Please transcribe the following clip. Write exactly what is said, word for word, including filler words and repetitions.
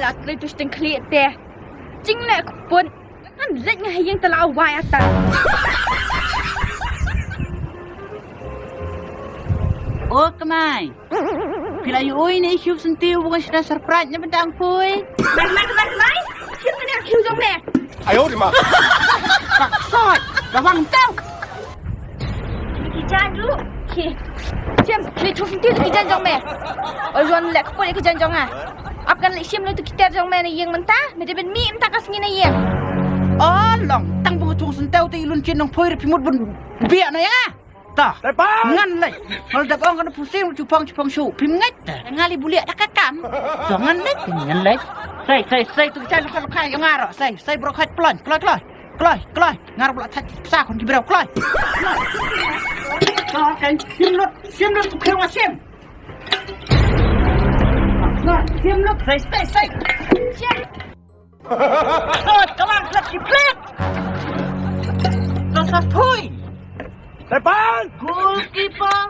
Atlei tu sting khlieh te. Jing ne kput. Ngan leit nga ha ïing te la wai ata. O kmai. Phi la ïohi ne i Khiu Syntiew ba ngan shna surprise na bynta ong poi. Mai mai mai mai. Khiu ne khiu jong me. Ayo di ma. Ka soi. Ka wang tau. Ki jan du. Ki. Shim, ki Khiu Syntiew ki jan jong me. Oi wan lek poi ki jan jong nga. Ap kan lek shim lu tu ki ter jong me na ïing mynta. Me dei ban mih mynta ka sngi na ïing. O long tang ba nga Khiu Syntiew te i lun chin nong poi re phi mut ban biak na ïa nga. Ta. Ngan leit. Ngal dap ong kan pusing chupang chupang shu. Phim ngeit ta. Ngali buliak ta ka kam. To ngan leit, ngan leit. Sei sei sei tu chai lokha lokha ïa nga ro. Sei sei bro khai plon. Kloi kloi. Kloi kloi. Ngar bla thach psa kon ki bro kloi. To kan sim lut. Sim lut tu khong sim. Sim lut sei sei sei. Sim. Lut kawan klat ki plet. To sa pui. Depan. Goalkeeper.